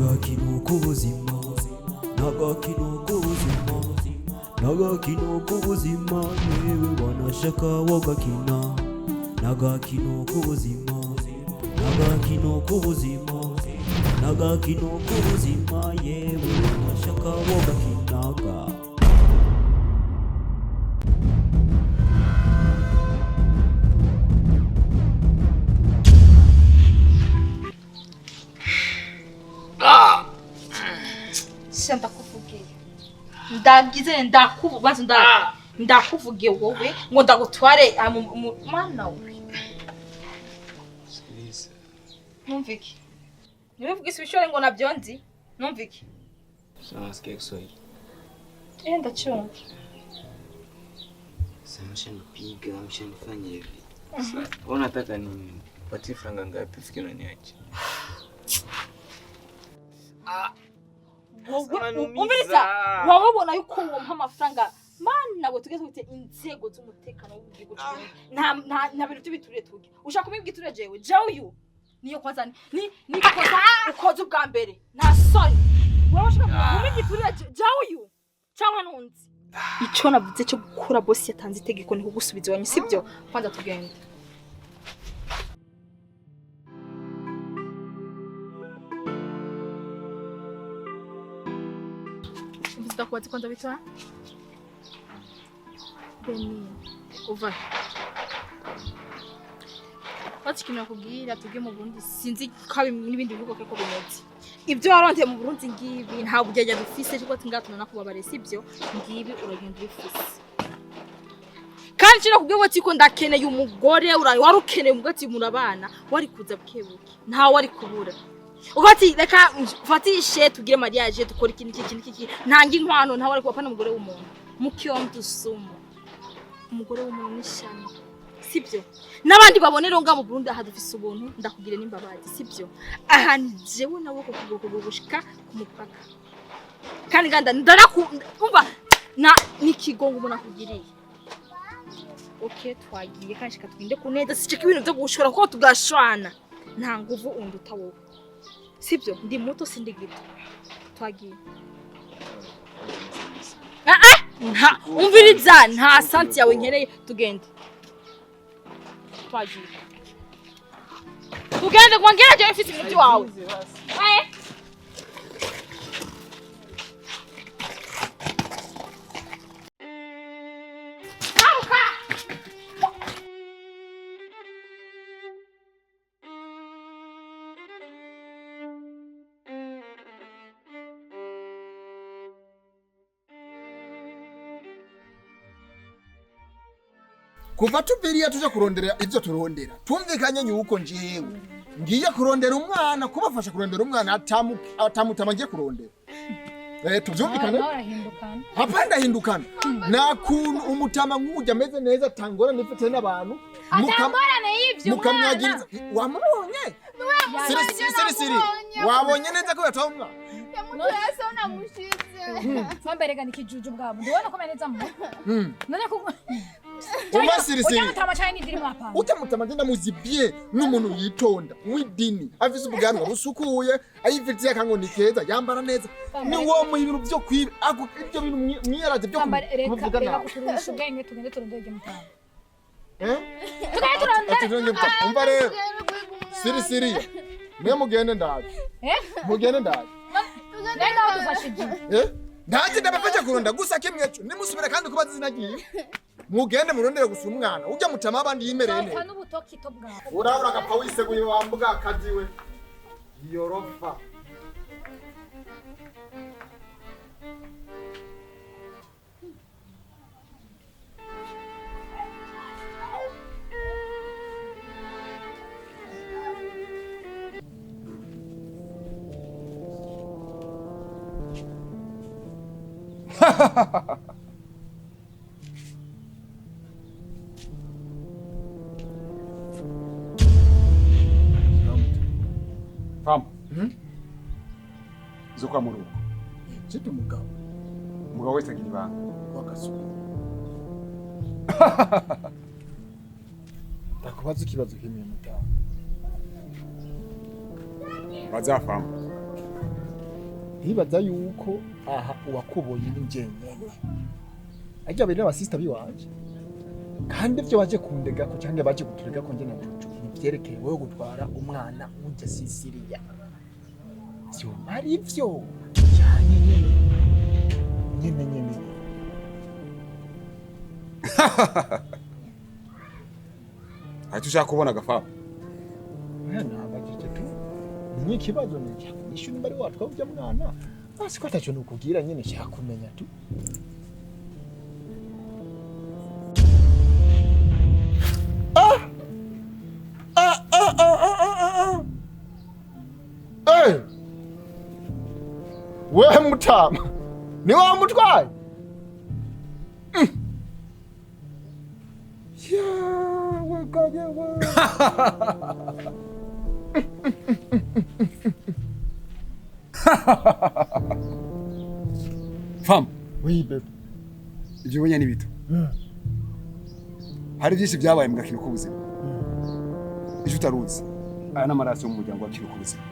N'agakino k'ubuzima, n'agakino k'ubuzima, n'agakino k'ubuzima, yewe wanashaka wogakina. N'agakino k'ubuzima, n'agakino k'ubuzima, n'agakino k'ubuzima, yewe wanashaka wogakinaga. Sha ndakuvugiye, ndagize ndakubaza, ndakuvugiye wowe ngo ndagutware mana we. Sikiliza. Numvike nibivuga isubishore ngo nabyo nzi, numvike. Sasa nasikia Kiswahili. Eh, ndacyumva. Sasa mshanipiga, mshanifanya hivi. Sasa wewe unataka nini? Patie franga ngapi fikiri unaniacha? Wowe Unanumiza. umviriza, wowe ubona yuko wompa amafaranga, mana we, tugeze twite inzego z'umutekano w'igihugu cy'u nta bintu by'ibiturire tugira. Ushaka kumenya igiturire? Jewe uyu niyo kwanza ni kosa ukoze ubwa mbere, nta soni. Wowe ushaka kumenya igiturire? Jewe uyu cyangwa nunzi ico navuze cyo gukura, bosi yatanze itegeko ni kugusubiza iwanyu, sibyo? Kwanza tugende. Ndakubaza kwanza, witwa Beni, uva he? Wacha ikintu nakubwira, tuge mu Burundi, sinzi ko n'ibindi bihugu ko bimeze. Ibyo warondeye mu Burundi ngibi, nta bugenge dufise cyo ati tunanakubabare, sibyo? Ngibi uragenda ubifise. Kandi kino kubwira ati ko ndakeneye umugore, urayi wari ukeneye umugore ati murabana, wari kuza bukebuke, nta wari kubura. Uko ati reka mfatishe tugire mariage, dukore iki n'iki iki n'iki, ntange inkwano, ntawe ari kubapana umugore w'umuntu. Mukiyomtu sumu, umugore w'umuntu n'ishano, sibyo? N'abandi babonera nga mu Burundi aha dufise ubuntu, ndakugire n'imbabazi, sibyo? Aha ni jewe nawe ko kuguru gushika ku mupaka, kandi nganda ndaraku umva na n'ikigongo umuntu akugiriye. Okay, twagiye kandi shika tugende ku neza, siceka ibintu byo gushora kuko tugashwana, nta nguvu unduta wowe, sibyo? Ndi muto, sindi gito. Twagiye. Ah ah, nta umviriza, nta santi yawe nkeneye. Tugende, twagiye, tugende kuongera jewe mfite ibintu wawe. Eh. Garuka! Kuva tuviriya tuje kurondera ivyo turondera, tumvikanye yuko njewe ngiye kurondera umwana, kubafasha kurondera umwana, atamutama ngiye kurondera. Tuvyumvikane. Nawe urahindukana. Hapana, ndahindukana nta kuntu umutama nk'ujya ameze neza atangorane ifite n'abantu Atangorane y'ivyo mukamwagiriza. Wamubonye siri siri siri, wabonye neza ko yataye umwana. Twamberega ni kijuju bwabo, ndibona ko neza mu none ko Umva siri siri. Ujya mutama cyane n'idiri mwapanga. Utamutama ngenda muzibye n'umuntu yitonda w'idini, afise ubwanwa busukuye, ayifitiye akankoni keza, yambara neza, ni wo mu ibintu byo kwiba ako ibyo bintu mwiyaraze byo Kwambara reka kuvuga reka nabi. Kuturusha ubwenge, tugende turondere ibyo mutama. Eh? Tugende turondere. Ati turondere mutama. Umva rero siri siri, mwe mugende ndaje. Eh? Mugende ndaje. Nawe nawe dufashe igihe. Eh, ndaje ndabafasha kuronda, gusa kimwe cyo nimusubire kandi kubaza izina ryiwe, mugende murondere gusa umwana ujya mutama abandi yimereye Topfa neza. n'ubutokito bwawe. Urabura agapfa wiseguye wambuga akaziwe yorofa. Famu. Zo kwa murugo. Chiti umugabo. Umugabo wese agira ibanga. Wakasuku, ndakubaza ikibazo kimwe mutaha. Bazafamu. Ndibaza yuko aha uwakuboye ni jenyene. Ajya bari n'abasista biwanje. Kandi ibyo baje kundega ko cyangwa baje kuturega ko njye na Jojo nivyerekeye wowe gutwara umwana ujya Sisiriya. Vyo ari vyo cyane nyene nyene nyene. Ati ushaka kubona gafamu? Oya, nabajije tu. Ni ikibazo ni nishu nimba ari watwa ujya mwana. Basi ko ataco nukubwira nyene nshaka kumenya tu. Ah! Ah ah ah ah ah ah. Eh! Wewe mutama. Ni wa mutwaye? Yeah, we we. Famu. Oui, bébé. Ibyo ubonye ni bito. Hari byinshi byabaye mu gakino k'ubuzima. Icyo utaruzi. Aya ni amaraso yo mu muryango wa kino k'ubuzima.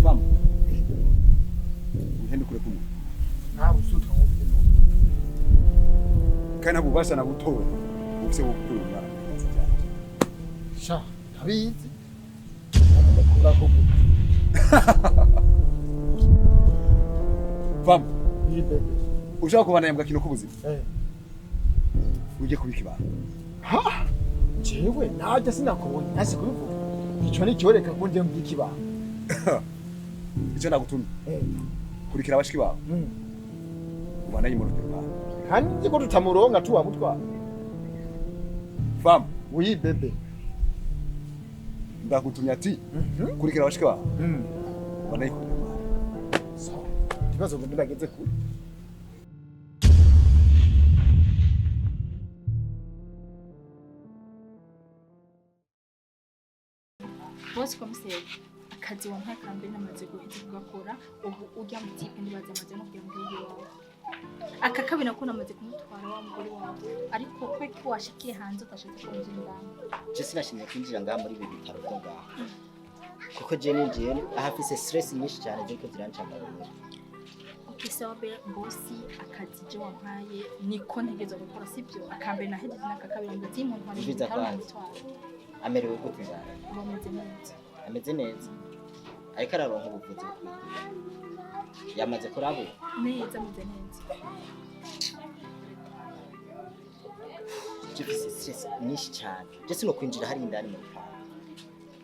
Famu. Uhende kure k'umuntu. Nta busutwa nk'ubwo. Kandi nta bubasha na butoya bufise bwo gukura umwana mu biganza byanje. Sha, ndabizi. Ndakura ko gute. Famu. Oui, bébé. Ushaka kubandanya mu gakino k'ubuzima. Eh. Ujye kubika ibanga. Ha! Jewe najya sinakubonye nasi kubivuga. Ico ni cyoreka ko nje mbika ibanga. Icyo nagutumye. Eh. Kurikira abashiki bawe. Ubandanye mu rugero rwawe. Kandi nzi ko tutamuronka tuwamutwara. Famu. Oui, bébé. Ndagutumye ati kurikira abashiki bawe. Ubandanye ku rugero rwawe. Sawa. Ikibazo ngo ndageze kure. Bosi komiseri, akazi wampaye ka mbere namaze guheza kugakora, ubu urya mutipe ndibaza amaze no kujya mu gihugu iwawe. Aka kabiri nako namaze kumutwara wa mugore wawe, ariko kwe ko washikiye hanze utashatse kwinjira indani. Je sinashimye kwinjira ngaha muri ibi bitaro byo ngaha. Kuko je ninjiye aha mfise stress nyinshi cyane ziriko zirancanga mu mutwe. Okay, sawa be bosi, akazi je wampaye niko ntegerezwa gukora sibyo? Akambere nahejeje n'aka kabiri ngo ati muntu wari mu Umviza bitaro kwanza. ndamutwara. Amerewe gute ngaha? Ubu ameze neza. Ameze neza. Ariko araronka ubuvuzi bukwiye. Yamaze kurabura. Neza, ameze neza. Je mfise stress nyinshi cyane. Je sinokwinjira hari indani mu rupangu.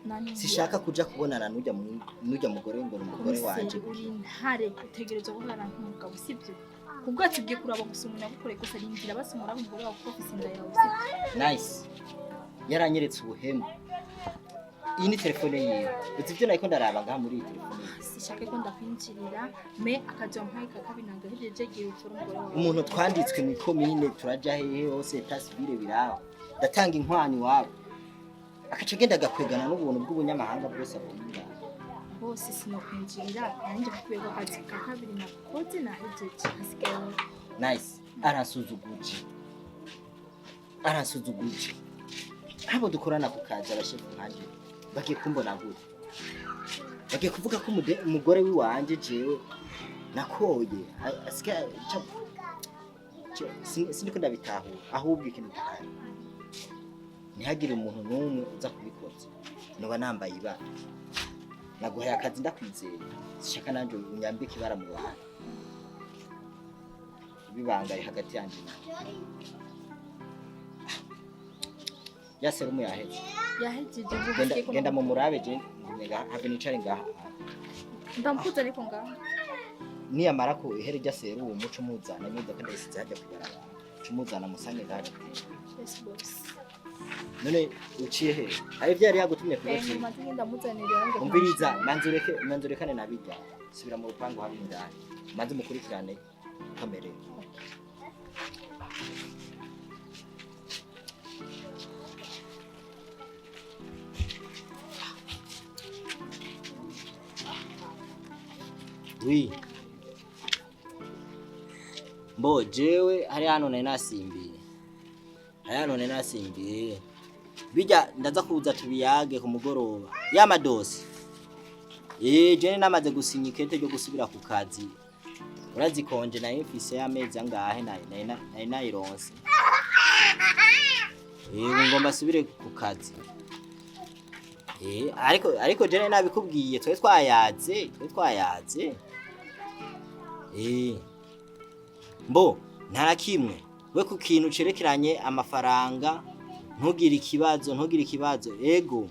Nani Sishaka kuja kubonana n'ujya n'ujya mugore ngo ni umugore wanje. Komiseri, uri intare utegerezwa guhagarara nk'umugabo sibyo? Kubwacu ugiye kuraba gusa umuntu yagukoreye gusa rinjira basi umuraba umugore wawe kuko ufise inda yawe sibyo? Nice. Yaranyeretse ubuhemu. Iyi ni telefone yiwe. Uzi ibyo nariko ndaraba ngaha muri iyi telefone yiwe. Sishaka ko ndakwinjirira me akazi wampaye ka kabiri nagahejeje gihe utora umugore wawe. Umuntu twanditswe mu ikomine turaja hehe hose état civil biraho. Ndatanga inkwano iwabo. Akaca agenda agakwegana n'ubuntu bw'ubunyamahanga bwose abonye ngaha. Bose sinokwinjirira nanjye kubera akazi ka kabiri nakoze nahejeje hasigaye wowe. Nice. Aransuzuguje. Aransuzuguje. Abo dukorana ku kazi abashefu nkanje bagiye kumbona gute? Bagiye kuvuga ko umugore wiwanje jewe nakoye asigaye siniko ndabitahura ahubwo ikintu gihari ntihagire umuntu n'umwe uza kubikoza noba nambaye ibara naguhaye akazi ndakwizeye sishaka nanjye unyambike ibara mu bantu ibibangaye hagati yanjye nawe ya serumu yaheze. Yahejeje ubu Genda hasigaye ko genda mu murabe je ngumye ngaha have nicare ngaha. Ndamukuza ariko ngaha. Niyamara ko ihere rya serumu muco muzana imodoka ndayisize hajya kwibarabara muco muzana musange ngaha. Yes boss. None uciye he? Hari ibyo yari yagutumye Eh, kubaciye? nyuma ndamuzanira yange. Umviriza, manze ureke manze urekane nabijya subira mu rupangu hari indani manze mukurikirane kamere. Oui. Mbo jewe hari hano nari nasimbiye. Hari hano nari nasimbiye. Bijya ndaza kuza tubiyage ku mugoroba. Ya madosi. Eh, jene namaze gusinya ikete ryo gusubira ku kazi. Urazikonje nayo mfise y'amezi angahe nayo nayironse. Eh, ubu ngomba asubire ku kazi. Eh, ariko jene nabikubwiye twe twayaze. Eh. Mbo nta kimwe we ku kintu cerekeranye amafaranga ntugire ikibazo ego.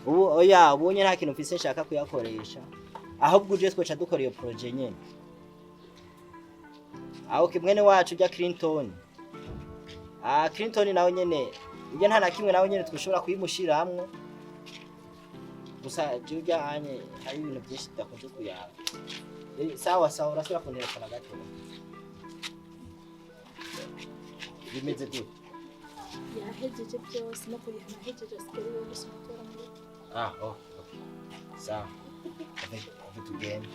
Ubu oya ubonye nta kintu mfise nshaka kuyakoresha ahubwo uje twoca dukora iyo projet nyene. Aho kimwene wacu rya Clinton. Ah, Clinton nawe nyene ujya nta na kimwe nawe nyene twishobora kuyimushiramwo. Gusa je ujya anye hari ibintu byinshi tudakunze kuyaga. Sawa sawa urasubira kunterefona gato. Bimeze gute? Yahejeje byose no kuriha nahejeje asigaye wowe gusa umutora muri. Ah, oh, okay. Sawa. Ave tugende.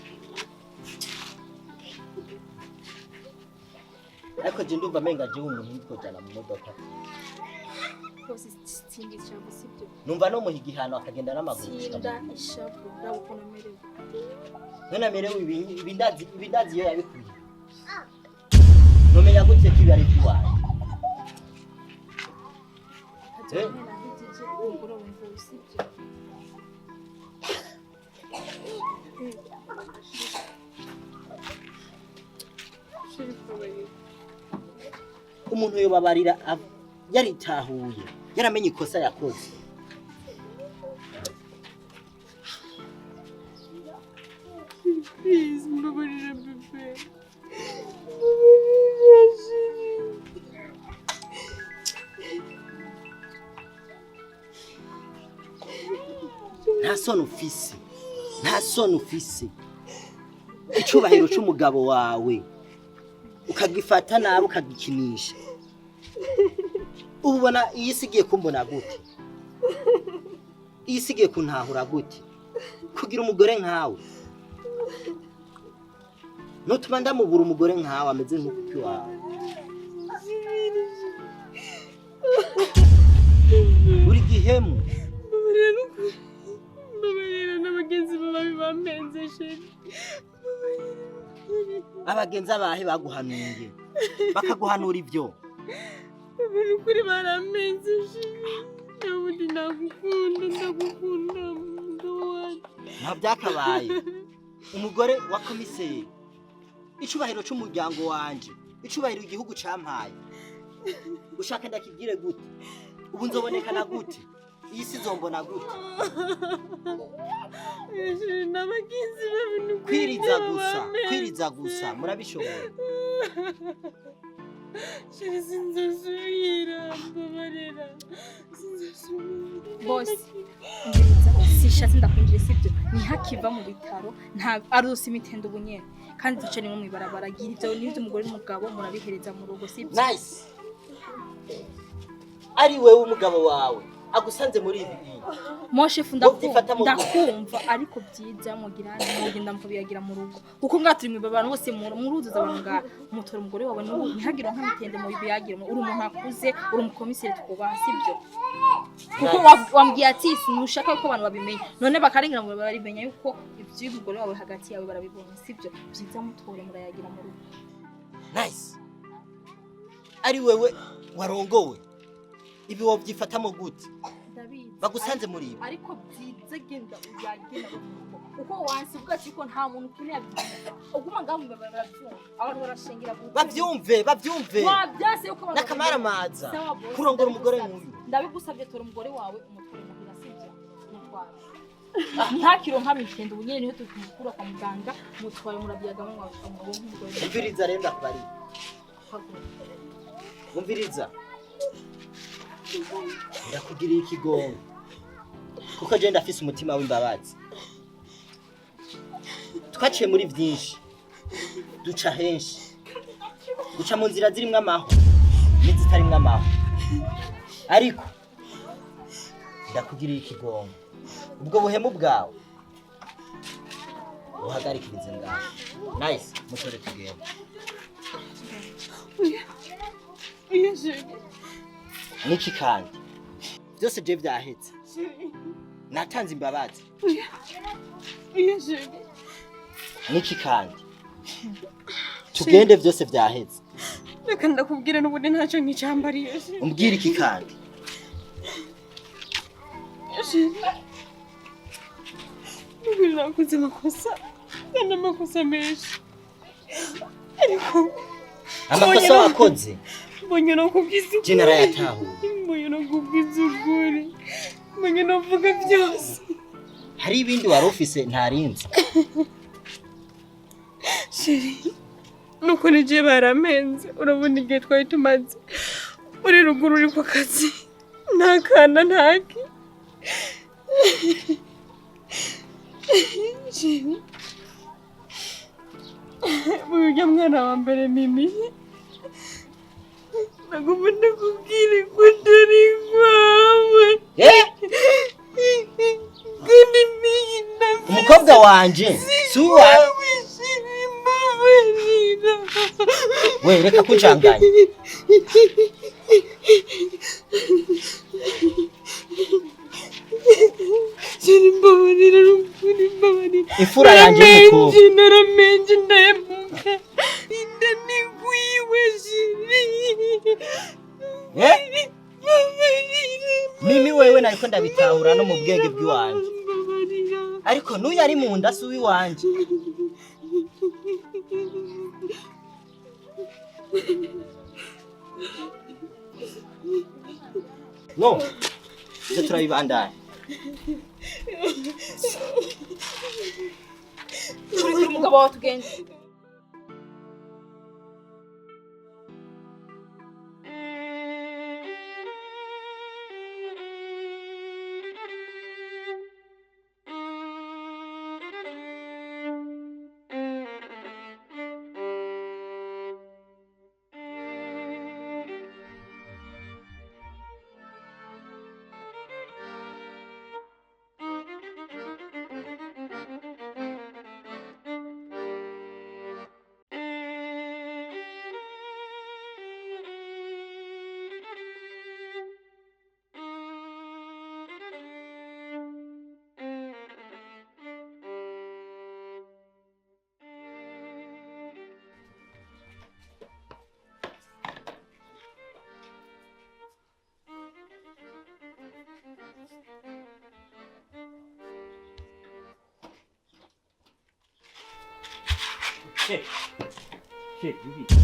Ariko je ndumva menga jewe umuntu ntitwojana mu modoka. Rwose tsinda ishavu sibyo? Numva no muha igihano akagenda n'amaguru. Tsinda ishavu raba ukuntu amerewe. None amerewe ibindazi iyo yabikuye. Numenya gute ko ibi ari iby'iwanjye? Nahejeje umugoroba mvuye sibyo? Umuntu yobabarira yaritahuye yaramenye ikosa yakoze. Please, mbabarira bebe. Mbabarira chérie. Nta soni ufise, nta soni ufise. Icubahiro c'umugabo wawe ukagifata nabi ukagikinisha. Ubona iyi si igiye kumbona gute? Iyi si igiye kuntahura gute? Kugira umugore nkawe nutuma ndamubura umugore nkawe ameze nk'uko wawe. Uri gihemu. Mbabarira n'abagenzi babi bampenze chérie. Abagenzi abahe baguhanuye bakaguhanura ibyo? Bebe ukuri barampenze chérie. Nabundi ndagukunda ndagukunda mugabo wanjye. Nta byakabaye umugore wa komiseri, icubahiro c'umuryango wanje, icubahiro igihugu campaye. Ushaka ndakibwire gute? Ubu nzobonekana gute? Iyi si nzombona gute? Chérie n'abagenzi babi ni ukuri Kwiriza gusa, bampenze. kwiriza gusa murabishoboye. Chérie sinzosubira mbabarira. Sinzosubira. Boss, umviriza sishatse ndakwinjira sibyo? Ntihakiva mu bitaro nta arusi imitende ubu nyene kandi duce nimwe mw'ibarabara gira ibyo n'ibyo umugore n'umugabo murabihereza mu rugo sibyo? Nice. Ari wewe umugabo wawe agusanze muri ibi bintu. Moshefu Wovyifata mu ndakumva ariko byiza mugira mugenda mukabiyagira mu rugo kuko ngaha turi mw'ibarabara bose muruzuza abantu ngaha mutora umugore wawe n'ubu ntihagire nka mitende mu biyagira uri umuntu akuze uri umukomiseri twubaha sibyo? Kuko wambwiye ati ntushaka ko abantu babimenya none bakarengera ngo barabimenya yuko iby'umugore wawe hagati yawe barabibonye sibyo? Byiza mutore murayagira mu rugo. Nice. Ari wewe warongowe ibi wovyifatamo gute? Ndabizi. Bagusanze muri ibi. Ariko byiza genda uyagenda mu rugo kuko wansi uvuga ati ko nta muntu ukeneye abyumva uguma ngaho mu barabara barabyumva abantu barashengera mu Bavyumve, bavyumve. Wabyase yuko abantu N'akamaramaza. Sawa boss, Kurongora umugore ndabigusabye. nk'uyu. Ndabigusabye tora umugore wawe umutware muhira sibyo? Mutware. Ntakironka mitende ubu nyene niho tumukura kwa muganga mutware murabyagamo mwabashika mu rugo nk'umugore. Umviriza rero ndakubariye. Umviriza. Ndakugiriye ikigongo. Kuko je ndafise umutima w'imbabazi. Twaciye muri byinshi. Duca henshi. Duca mu nzira zirimwo amaho n'izitarimwo amaho. Ariko ndakugiriye ikigongo. Ubwo buhemu bwawe uhagarikirize ngaho. Nice, mutore tugende. Oya chérie. Niki kandi? Byose je vyahetse. Natanze imbabazi. Oya chéri. Niki kandi? Tugende, byose vyahetse. Reka ndakubwira, n'ubundi ntacyo nk'icyambariye chéri. Umbwira iki kandi? Chéri. N'ubundi nakoze amakosa. Kandi amakosa menshi. Ariko Amakosa wakoze mbonye no kubwiza ukuri. Je narayatahuye. Mbonye no kubwiza ukuri. Mbonye no kuvuga byose. Hari ibindi wari ufise ntarinzi. Chéri, nuko nije baramenze. Urabona igihe twari tumaze uri ruguru, uri ku kazi, nta kana ntaki. Chéri, uyu mwana wa mbere Mimi, nagomba ndakubwire ko atari kwawe. Eh? Kandi niyi ndafise. Umukobwa wanje si uwa Wawe chéri, mbabarira. We, reka kunjanganya. Chéri, mbabarira, nukuri mbabarira. Imfura yanje y'umukobwa. Naramenje, ndahemuka. Inda ni gwiwe, chéri. Eh? Mbabarira. Mimi wewe nariko ndabitahura no mu bwenge bw'iwanje. Mbabarira. Ariko n'uyu ari mu nda si uw'iwanje. No, ivyo turabibandanya. Kurikira umugabo wawe tugende. Chéri, chéri, umviriza.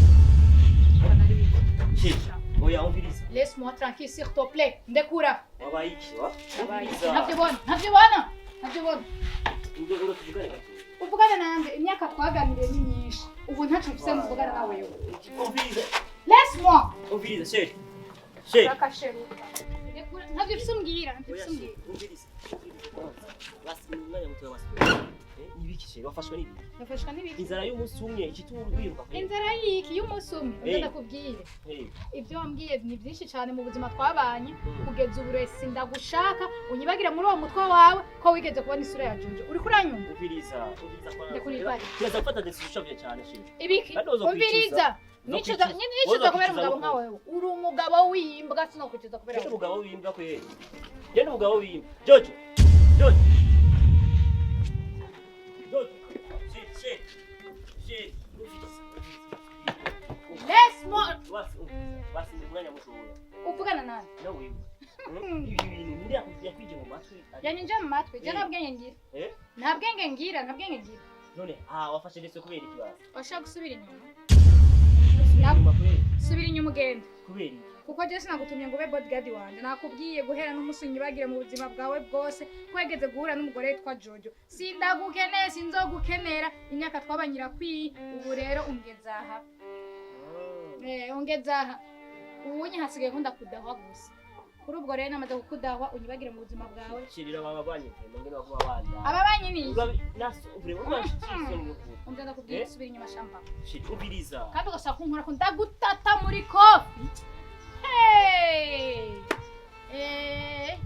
Chéri, oya, umviriza. Laisse-moi tranquille, s'il te plaît. Ndekura. Wabaye iki wa? Umviriza. Ntavyo ubona, ntavyo ubona, ntavyo ubona. Ngo tuvugane gato. Uvugana nande? Imyaka twaganiriye ni myinshi. Ubu ntaco mfise mvugana nawe wewe. Umviriza. Laisse-moi. Umviriza, chéri. Chéri. Rakasheru. Ndekura, ntavyo ufise umbwira, ntavyo Oya, ufise umbwira. chéri, umviriza. Basi umwanya muto basi. Eh, nibiki chéri, wafashwe n'ibiki? Nafashwa n'ibiki? Inzara y'umunsi umwe ikituma wiruka kweli. Inzara y'iki y'umunsi umwe? Eh. Uza ndakubwire. Eh, Ibyo wambwiye ni byinshi cyane mu buzima twabanye. Kugeza ubu rero sindagushaka, unyibagire muri uwo mutwe wawe ko wigeze kubona isura ya Jojo. Uriko uranyumva? Umviriza, umviriza kwa. Ndekura ipari. Kiraza gufata decision ushavuye cyane, chéri. Ibiki? Kandi uza kwicuza. Umviriza. Uza Nicuza kwicuza. nyine, nicuza Uza kubera kwicuza umugabo nka nuko. wewe. Uri umugabo w'imbwa, sinokwicuza kubera Genda wewe. umugabo w'imbwa kweli. Genda umugabo w'imbwa. Jojo. Jojo. Jojo. Chéri, chéri. Chéri, umviriza. Laisse-moi. Basi umviriza. Basi ni umwanya mutoya. Uvugana nani? Na wewe. Ibi bintu ninde yakwije mu matwi? Yanyinjiye mu matwi, je Eh. nta bwenge ngira. Eh? Nta bwenge ngira, nta bwenge ngira. None ah wafashe ndetse kubera ikibazo. Washaka gusubira inyuma? Inyuma kubera Subira inyuma ugende. Kubera iki? Kuko je sinagutumye ngo ube bodyguard wanje. Nakubwiye guhera n'umunsi unyibagire mu buzima bwawe bwose ko wigeze guhura n'umugore witwa Jojo. Sindagukeneye, sinzogukenera. Imyaka twabanye irakwiye. Ubu rero ungeze aha. Eh, ungeze aha. Ubunye hasigaye ko ndakudahwa gusa. Kuri ubwo rero namaze kukudahwa, unyibagire mu buzima bwawe. Shirira baba banye ngene baguma banda. Aba banyi ni iki? Urabi naso uvure urashisoni n'ukuri. Umva, ndakubwiye, Eh? subira inyuma shamba. Chéri, umviriza. Kandi ugashaka kunkora ko ndagutata muri kofi. Hey! Eh.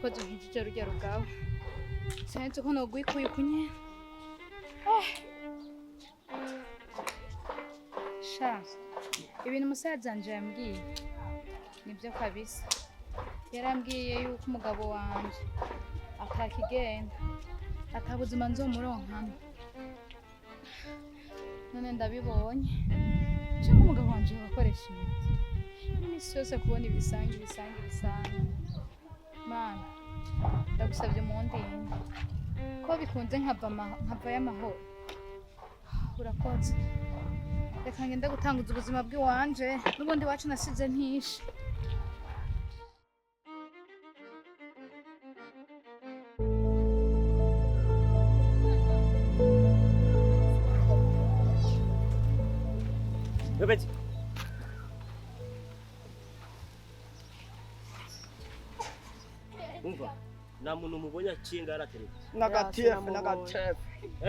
Urakoze unkijije rujya rugabo. Sinzi ko nogwikuye ukunye. Sha, ibintu umusaza wanje yambwiye nibyo kabisa. Yarambwiye yuko umugabo wanje atakigenda, atabuzima nzomuronkamo. None ndabibonye. Cyangwa umugabo wanje abakoresha imiti iminsi yose, kubona ibisangi ibisangi ibisangi. Mana, ndagusabye mundinde ko bikunze nkava nkavayo amahoro. Urakoze. Reka ngende gutanguza ubuzima bw'iwanje, n'ubundi iwacu nasize ntishe. Robert. Umva, nta muntu mubonye aciye ngaho arateretse. Negative, negative.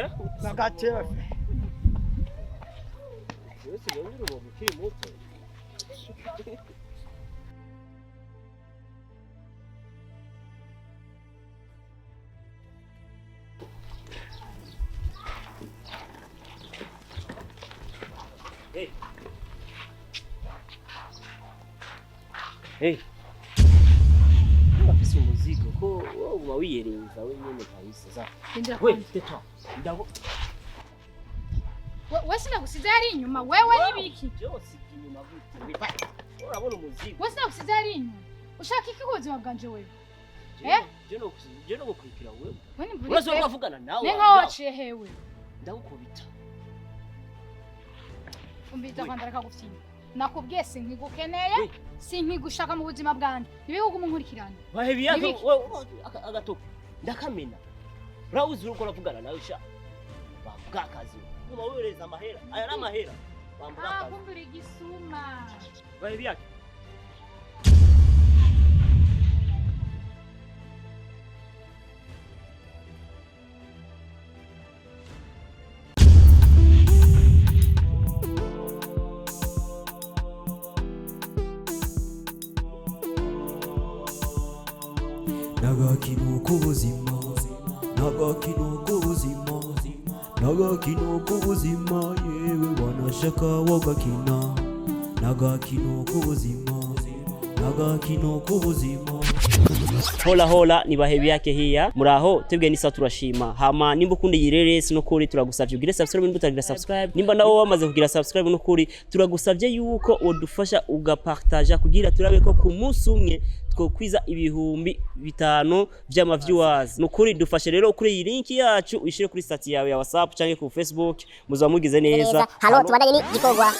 Eh? Negative. Wewe si wewe uri ukiri muto. Hey. Hey. Urafise umuzigo ko wowe uba wiyereza wenyene kabisa. Za. Rindira We, kwanza. tais-toi. Ndabo We sinagusize hari inyuma, wewe n'ibiki? Byose inyuma gute? Urabona umuzigo. We sinagusize hari inyuma. Ushaka iki ku buzima bwanje wewe? Eh? Je no gukurikira wewe. We ni buri. Urazi uravugana nawe. Ne nkaho waciye hewe. Ndagukubita. Umbiza kwanda reka gufyina. Nakubwiye sinkigukeneye, sinkigushaka mu buzima bwanje. Ibihugu munkurikirana. Bahebi yako Nibiki? wewe agatoki. Ndakamena. Urabuzi uriko uravugana nawe sha. Bambuga akazi. Uma wereza amahera. Aya ni amahera. Bambuga Ah, akazi. kumbura igisuma. Bahebi yako. Nagakino k'ubuzima, nagakino k'ubuzima, nagakino k'ubuzima, yewe wanashaka wagakina. Nagakino k'ubuzima, nagakino k'ubuzima. Hola hola, ni bahebi yake hiya muraho twebwe nisa turashima. Hama nimba ukunda iyi reresi nukuri turagusavye ugire subscribe, nimba utagira subscribe, nimba nawe wamaze kugira subscribe nukuri turagusavye yuko wodufasha ugapartaja kugira turabe ko ku munsi umwe twokwiza 5000 vy'ama viewers. Nukuri dufashe rero kuri iyi link yacu uyishire kuri status yawe ya WhatsApp canke ku Facebook, muzaba mugize neza. Halo, tubandanye n'igikorwa.